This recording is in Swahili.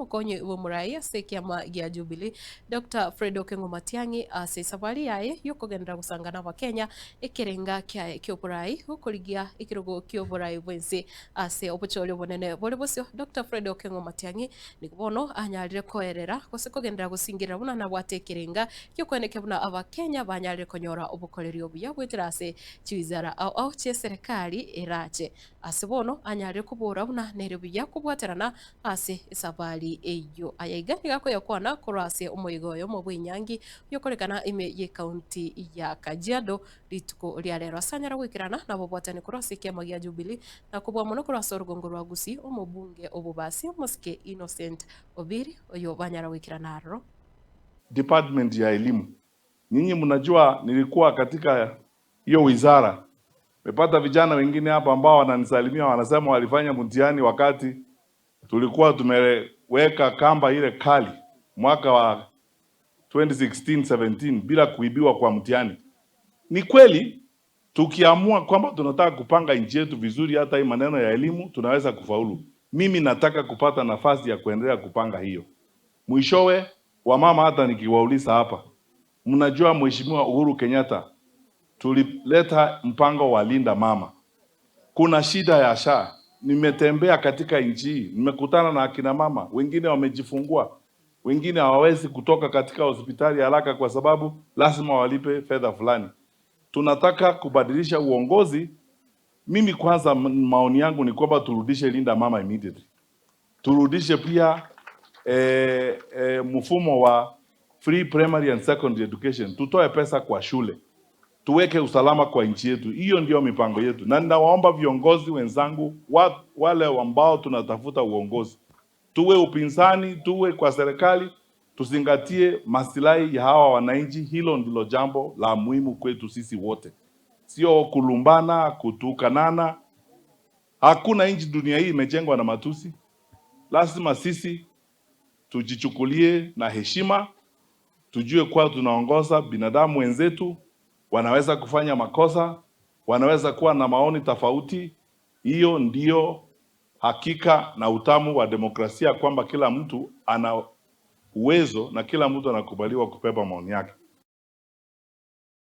Omokonyi bw'omorai ase ekiama gia Jubilee, Doctor Fred Okengo Matiang'i ase esabari yaye y'okogenderera gosanga n'Abakenya ekerenga kiaye ki'oborai gokorigia ekerogo ki'oborai bw'ense ase obochori obonene bore bosio. Doctor Fred Okengo Matiang'i nigo bono anyarire koerera gose kogenderera gosingerera buna nabwate ekerenga gi'okoenekia buna Abakenya banyarire konyora obokoreri obuya goetera ase chiwizara ao ao chi'eserekari erache. Ase bono anyarire kobora buna nere buya kobwaterana ase esabari eyio. Aya iga nigo akoyakwana korwa ase omoyega oyomo bw'enyangi oyokorekana ime y'ecounty ya Kajiado rituko ria rero. Ase anyare goikerana nabobwatani korwa ase ekiama gia Jubilee na kobua mono korwa ase orogongo rwa Gusii omobunge o Bobasi omosike Innocent Obiri oyo banyara goikerana aroro. Department ya elimu. Nyinyi mnajua nilikuwa katika hiyo wizara. Nimepata vijana wengine hapa ambao wananisalimia wanasema walifanya mtihani wakati tulikuwa tumeweka kamba ile kali mwaka wa 2016 17 bila kuibiwa kwa mtihani. Ni kweli tukiamua kwamba tunataka kupanga nchi yetu vizuri, hata hii maneno ya elimu tunaweza kufaulu. Mimi nataka kupata nafasi ya kuendelea kupanga hiyo. Mwishowe, wamama, hata nikiwauliza hapa, mnajua Mheshimiwa Uhuru Kenyatta tulileta mpango wa Linda Mama. Kuna shida ya SHA. Nimetembea katika nchi hii, nimekutana na akina mama wengine wamejifungua, wengine hawawezi kutoka katika hospitali haraka kwa sababu lazima walipe fedha fulani. Tunataka kubadilisha uongozi. Mimi kwanza, maoni yangu ni kwamba turudishe Linda Mama immediately, turudishe pia mfumo wa free primary and secondary education, tutoe pesa kwa shule, tuweke usalama kwa nchi yetu. Hiyo ndio mipango yetu, na ninawaomba viongozi wenzangu wale ambao tunatafuta uongozi, tuwe upinzani, tuwe kwa serikali, tuzingatie masilahi ya hawa wananchi. Hilo ndilo jambo la muhimu kwetu sisi wote, sio kulumbana, kutukanana. Hakuna nchi dunia hii imejengwa na matusi. Lazima sisi tujichukulie na heshima, tujue kuwa tunaongoza binadamu wenzetu, wanaweza kufanya makosa, wanaweza kuwa na maoni tofauti. Hiyo ndio hakika na utamu wa demokrasia, kwamba kila mtu ana uwezo na kila mtu anakubaliwa kubeba maoni yake.